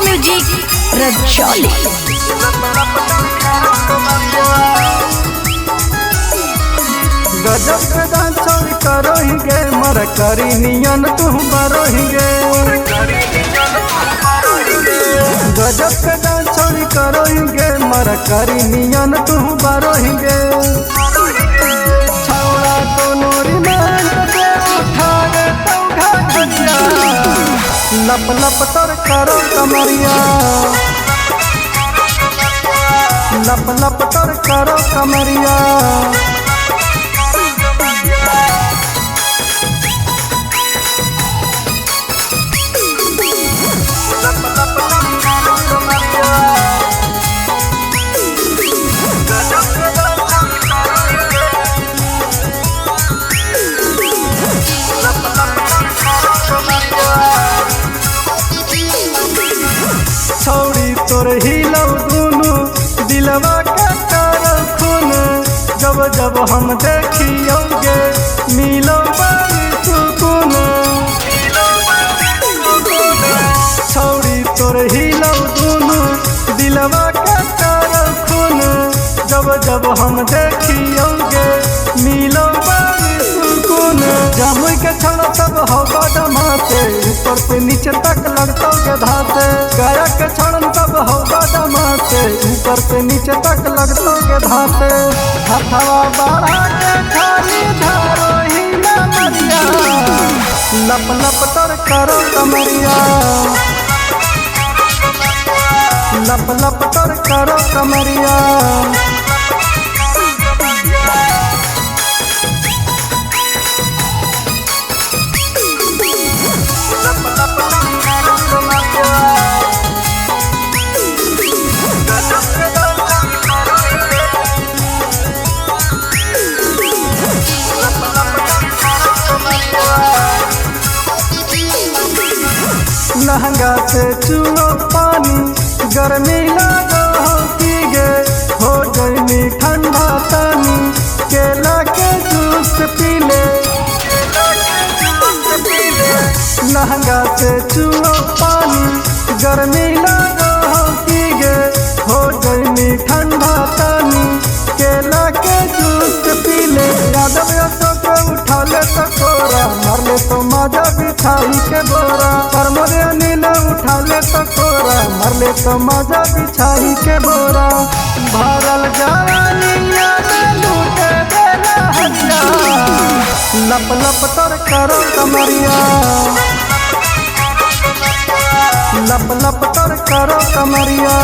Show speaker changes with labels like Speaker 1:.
Speaker 1: Music Rajauli.
Speaker 2: गजब के dance छोड़ करोही गे, मर करी नियन तू बरोही गे। गजब के डांस छोड़ करोही गे, मर करी नियन तू बरोही गे। छौड़ा तो नोरी मान के उठावे तो घाघरिया, लप लप तोर करो कमरिया, लप लप तोर करो कमरिया। छौड़ी तोर हिलौ दुनु दिलवा के करौ खून, जब जब हम देखियौगे मिलौ बड़ी सुकून। छौड़ी तोर हिलौ दुनु दिलवा के करौ खून, जब जब हम देखियौगे मिलौ बड़ी सुकून। जमुई के छौड़ा सब हौ बदमाशे, ऊपर से नीचे तक लगतौ के धासे। गया के छौड़न सब हौ बदमाशे, ऊपर से नीचे तक लगतौ के धासे। हथवा बढ़ा के खाली धारो ही ना मरिया, लप लप तोर करो कमरिया, लप लप तोर करो कमरिया। लहंगा से चुओ पानी गर्मी लागो हो की गे, हो जैनी ठंडा तानी केला के जूस पी ले। लहंगा से चुओ पानी गर्मी लागो हो की गे, हो जैनी ठंडा तानी केला के जूस पी ले। यादव अशोक उठा ले तो कोरा, मार ले तो माजा बिछाई के बोरा। प्रमोद अनिल उठा ले तो कोरा, मार ले तो माजा बिछाई के बोरा। भरल जवानिया में लूटे बेला हरिया, लप लप तोर करो कमरिया, लप लप तोर करो कमरिया।